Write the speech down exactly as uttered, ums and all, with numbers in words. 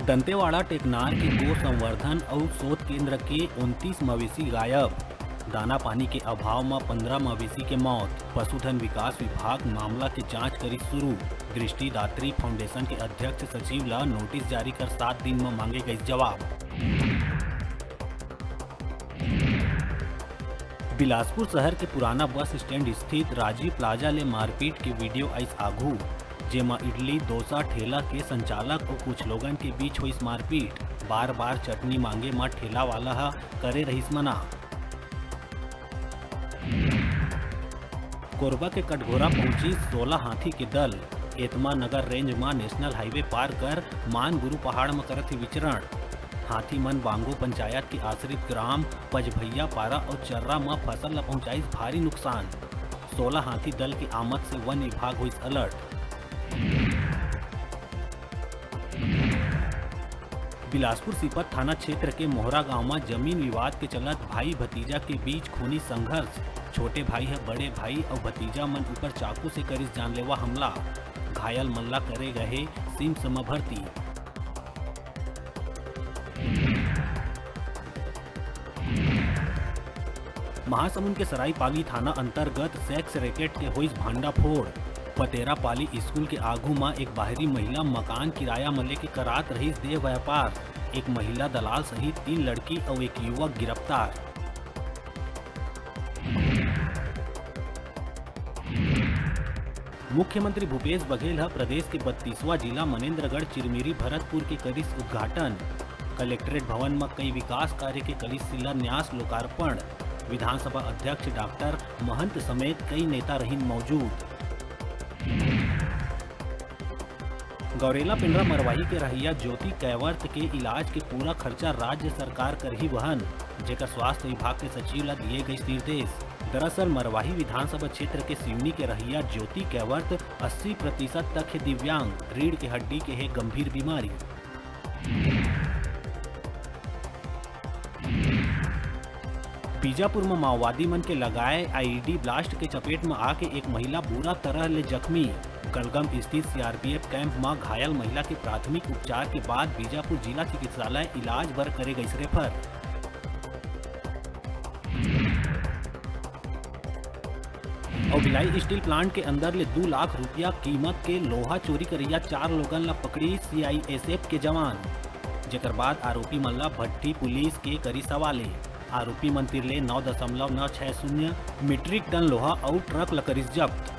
दंतेवाड़ा टेकनार के गो संवर्धन अउ शोध केंद्र के उनतीस मवेशी गायब। दाना पानी के अभाव म पंद्रह मवेशी के मौत। पशुधन विकास विभाग मामला के जांच करिस शुरू। दृष्टिदात्री फाउंडेशन के अध्यक्ष सचिव ल नोटिस जारी कर सात दिन म मांगे गइस जवाब। बिलासपुर शहर के पुराना बस स्टैंड स्थित राजीव प्लाजा ले मारपीट के वीडियो आइस आघू, जेमा इडली डोसा ठेला के संचालक अउ कुछ लोगन के बीच होइस मारपीट। बार-बार चटनी मांगे म ठेला वाला ह करे रहिस मना। कोरबा के कटघोरा पहुंचिस सोलह हाथी के दल। एतमा नगर रेंज म नेशनल हाईवे पार कर मानगुरु पहाड़ म करत हे विचरण। हाथी मन बांगो पंचायत के आश्रित ग्राम पजभैया पारा अउ चर्रा म फसल ल पहुंचाइस भारी नुकसान। सोलह हाथी दल के आमद से वन विभाग होइस अलर्ट। बिलासपुर सीपत थाना क्षेत्र के मोहरा गांव म जमीन विवाद के चलत भाई भतीजा के बीच खूनी संघर्ष। छोटे भाई ह बड़े भाई अउ भतीजा मन ऊपर चाकू से करिस जानलेवा हमला। घायल मन ला करे गए हे सिम्स म भर्ती। महासमुंद के सरायपाली थाना अंतर्गत सेक्स रैकेट के होइस भांडाफोड़। पतेरापाली स्कूल के आगू म एक बाहरी महिला मकान किराया म लेके करात रहिस देह व्यापार। एक महिला दलाल सहित तीन लड़की अउ एक युवक गिरफ्तार। मुख्यमंत्री भूपेश बघेल ह प्रदेश के बत्तीसवाँ जिला मनेंद्रगढ़ चिरमिरी भरतपुर के करिस उद्घाटन। कलेक्ट्रेट भवन म कई विकास कार्य के करिस शिलान्यास लोकार्पण। विधानसभा अध्यक्ष डॉक्टर महंत समेत कई नेता रहिन मौजूद। गौरेला पेंड्रा मरवाही के रहइया ज्योति कैवर्त के इलाज के पूरा खर्चा राज्य सरकार करही वहन, जेकर स्वास्थ्य विभाग के सचिव ला दिए गइस निर्देश। दरअसल मरवाही विधानसभा क्षेत्र के सिवनी के रहइया ज्योति कैवर्त अस्सी प्रतिशत तक हे दिव्यांग, रीढ़ के हड्डी के हे गंभीर बीमारी। बीजापुर म माओवादी मन के लगाए आईईडी ब्लास्ट के चपेट म आके एक महिला बुरा तरह ले जख्मी। गलगम स्थित सीआरपीएफ कैंप म घायल महिला के प्राथमिक उपचार के बाद बीजापुर जिला चिकित्सालय इलाज बर करे गइस रेफर। अउ भिलाई स्टील प्लांट के अंदर ले दू लाख रुपया कीमत के लोहा चोरी करइया चार लोगन ला पकड़ी सीआईएसएफ के जवान, जेकर बाद आरोपी मन ला भट्ठी पुलिस के करिस हवाले। आरोपी मन तीर ले नौ दशमलव नौ छह शून्य मीट्रिक टन लोहा अउ ट्रक ला करिस जब्त।